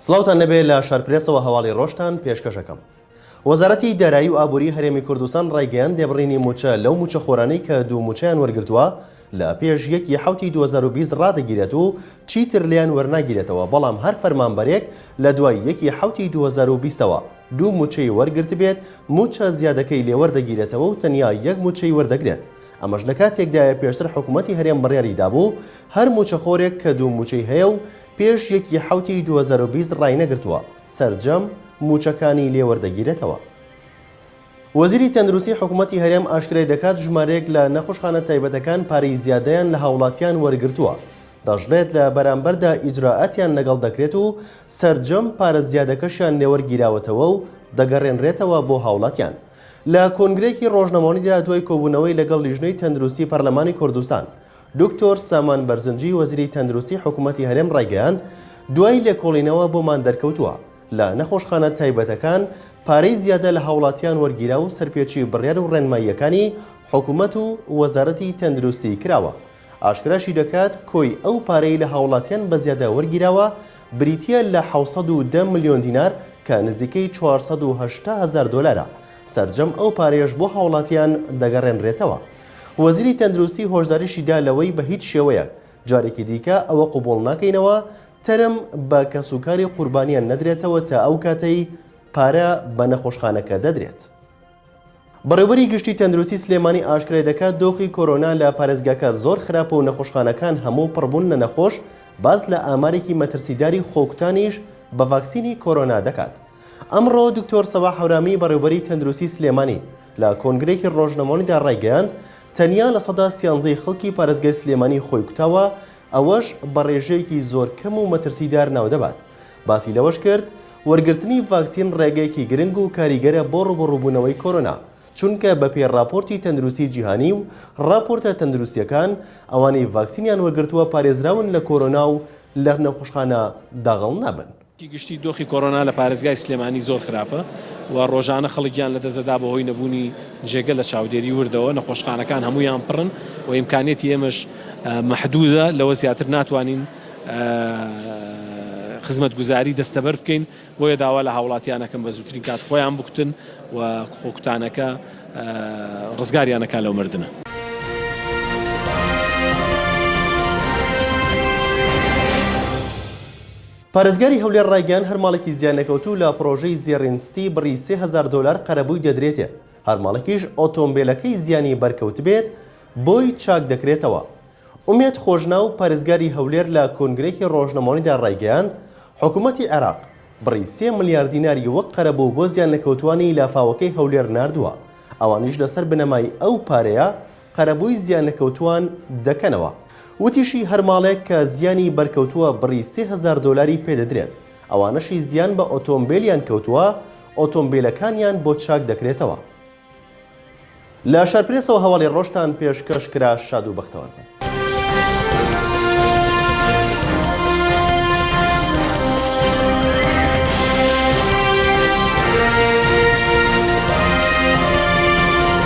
سڵاوتان لێبێ لە شارپرێسەوە هەواڵی ڕۆژتان پێشکەشەکەم. وەزارەتی دارایی و ئابووری هەرێمی کوردستان ڕایگەیاند لێبڕینی مووچە لەو مووچەخۆرانەی کە دوو مووچەیان وەرگرتووە لە پێش یەکی حەوتی 2020 ڕادەگیرێت و چیتر لێیان وەرناگیرێتەوە بەڵام هەر فەرمانبەرێک لە دوای یەکی حەوتی 2020 ەوە دوو مووچەی وەرگرتبێت مووچە زیادەکەی لێوەردەگیرێتەوە و تەنیا یەک مووچەی وەردەگرێت ئەمەش لە کاتێکدایە پێشتر حکومەتی هەرێم بڕیاری دابوو هەر مووچەخۆرێک کە دوو مووچەی هەیە و پێش یەکی حەوتی 2020 ڕاینەگرتووە سەرجەم مووچەکانی لێ وەردەگیرێتەوە. وەزیری تەندروستی حکومەتی هەرێم ئاشکرای دەکات ژمارەیەک لە نەخۆشخانە تایبەتەکان پارەی زیادەیان لە هاوڵاتیان وەرگرتووە، دەشڵێت لە بەرامبەردا ئیجرائاتیان لەگەڵ دەکرێت و سەرجەم پارە زیادەکەشیان لێوەرگیراوەتەوە و دەگەڕێنرێتەوە بۆ هاوڵاتیان. لە کۆنگرەیەکی ڕۆژنامەوانیدا دوای کۆبوونەوەی لەگەڵ لیژنەی تەندروستی پەرلەمانی کوردستان، دکتۆر سامان بەرزنجی وەزیری تەندروستی حکومەتی هەرێم ڕایگەیاند، دوای لێکۆڵینەوە بۆمان دەرکەوتووە لە نەخۆشخانە تایبەتەکان پارەی زیادە لە هاوڵاتیان وەرگیرا و سەرپێچی بڕیار و ڕێنماییەکانی حکومەت و وەزارەتی تەندروستی کراوە. ئاشکراشی دەکات، کۆی ئەو پارەی لە هاوڵاتیان بە زیادە وەرگیراوە بریتییە لە 710 ملیۆن دینار کە نزیکەی 480 هەزار دۆلارە، سەرجەم ئەو پارەیەش بۆ هاوڵاتیان دەگەڕێنرێتەوە. وەزیری تەندروستی هۆشداریشی دا لەوەی بە هیچ شێوەیەک جارێکی دیکە ئەوە قبوڵ ناکەینەوە تەرم بە کەسوکاری قوربانیان نەدرێتەوە تا ئەو کاتەی پارە بە نەخۆشخانەکە دەدرێت. بەڕێوبەری گشتی تەندروستی سلێمانی ئاشکرای دەکات دۆخی کۆرۆنا لە پارێزگاکە زۆر خراپە و نەخۆشخانەکان هەموو پڕبوون لە نەخۆش، باس لە ئامارێکی مەترسیداری خۆکوتانیش بە ڤاکسینی کۆرۆنا دەکات. ئەمڕۆ دکتۆر سەباح هەورامی بەڕێوبەری تەندروستی سلێمانی لە کۆنگرەیەکی ڕۆژنامەوانیدا ڕایگەیاند، تەنیا لە سەدا سیانزەی خەڵکی پارێزگای سلێمانی خۆی کوتاوە، ئەوەش بە ڕێژەیەکی زۆر کەم و مەترسیدار ناودەبات. باسی لەوەش کرد، وەرگرتنی ڤاکسین ڕێگەیەکی گرنگ و کاریگەرە بۆ ڕووبەڕووبوونەوەی کۆرۆنا، چونکە بەپێی ڕاپۆرتی تەندروستی جیهانی و ڕاپۆرتە تەندروستییەکان، ئەوانەی ڤاکسینیان وەرگرتووە پارێزراون لە کۆرۆنا و لە نەخۆشخانە داغڵ نابن. گشتی دۆخی کۆرۆنا لە پارێزگای سلێمانی زۆر خراپە و ڕۆژانە خەڵک گیان لەدەست دەدا بەهۆی نەبوونی جێگە لە چاودێری وردەوە، نەخۆشخانەکان هەموویان پڕن و ئیمکانیەتی ئێمەش مەحدودە لەوە زیاتر ناتوانین خزمەتگوزاری دەستەبەر بکەین، بۆیە داوا لە هاوڵاتیان ئەکەم بە زووترین کات خۆیان بکوتن و خۆکوتانەکە ڕزگاریان ئەکا لەو مردنە. پارێزگاری هەولێر ڕایگەیاند، هەر ماڵێکی زیانلێکەوتوو لە پڕۆژەی زێڕین ستی بڕی 3000 دۆلار قەرەبووی دەدرێتێ، هەر ماڵێکیش ئۆتۆمبێلەکەی زیانی بەرکەوتبێت بۆی چاک دەکرێتەوە. ئومێد خۆشناو، پارێزگاری هەولێر لە کۆنگرەیەکی ڕۆژنامەوانیدا ڕایگەیاند، حکومەتی عێراق بڕی سێ ملیار دیناری وەک قەرەبوو بۆ زیانلێکەوتووانی لافاوەکەی هەولێر ناردووە، ئەوانیش لەسەر بنەمای ئەو پارەیە قەرەبووی زیانلێکەوتووان دەکەنەوە. وتیشی، هەر ماڵێک کە زیانی بەرکەوتووە بڕی 3000 دۆلاری پێدەدرێت، ئەوانەشی زیان بە ئۆتۆمبێلیان کەوتووە، ئۆتۆمبێلەکانیان بۆ چاک دەکرێتەوە. لە شارپرێسەوە هەواڵی ڕۆژتان پێشکەش کرا شاد و بەختەوەر بن.